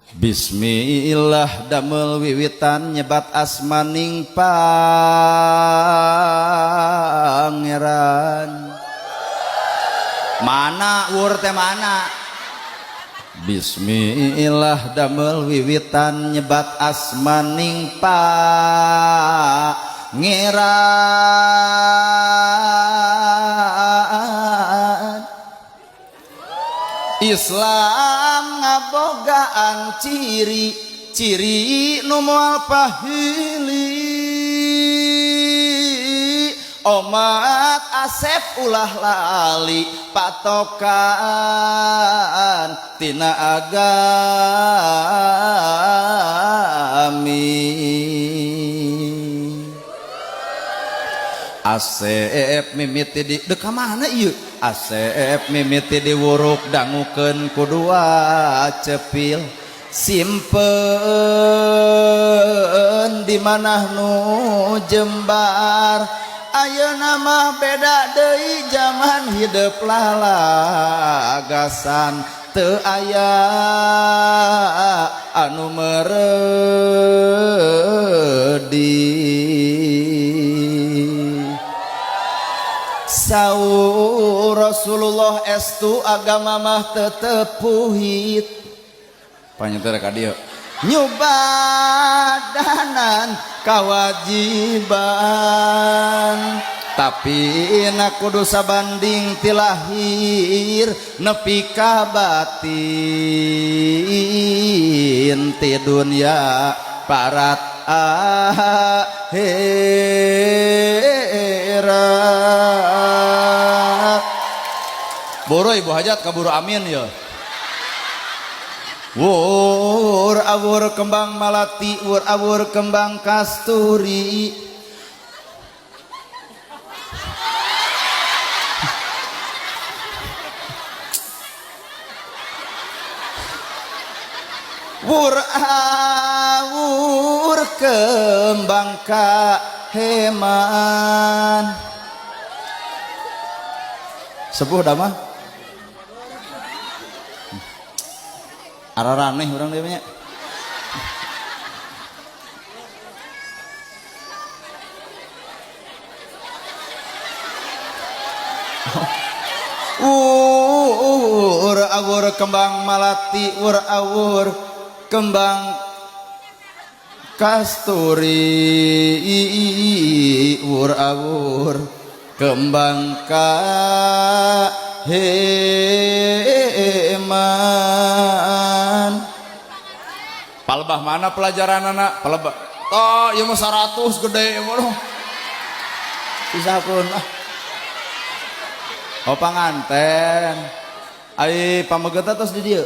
Bismillah damel wiwitan nyebat asmaning pangeran. Mana wur teh mana? Bismillah damel wiwitan nyebat asmaning pangeran. Islam ngabogaan ciri ciri nu moal pahili, omat asep ulah lali patokan tina agami. Asep mimiti di deka mana ieu? Asep mimiti diwuruk dangukeun ku dua cepil, simpen di manah nu jembar. Ayeuna mah beda deui zaman, hidup lalagasan teu aya anu meredi. Saur Rasulullah estu agama mah tetep puhit panyetir ka dieu nyubadanan kawajiban, tapi na kudu sabanding ti lahir nepi ka batin, ti dunya parat akhirat. Boro ibu hajat kaburu amin ya. Wur awur kembang malati, wur awur kembang kasturi. Wur awur kembang kaheman. Sepuh dah mah. Araraneh urang dieu nya. Wur awur kembang malati, wur awur kembang kasturi, wur awur kembang kaheman. Palebah mana pelajaran anak? Palebah. Oh, ieu mah 100 gede ieu mah. Pisahkeun ah. Oh panganten. Ai pameget tos di dieu.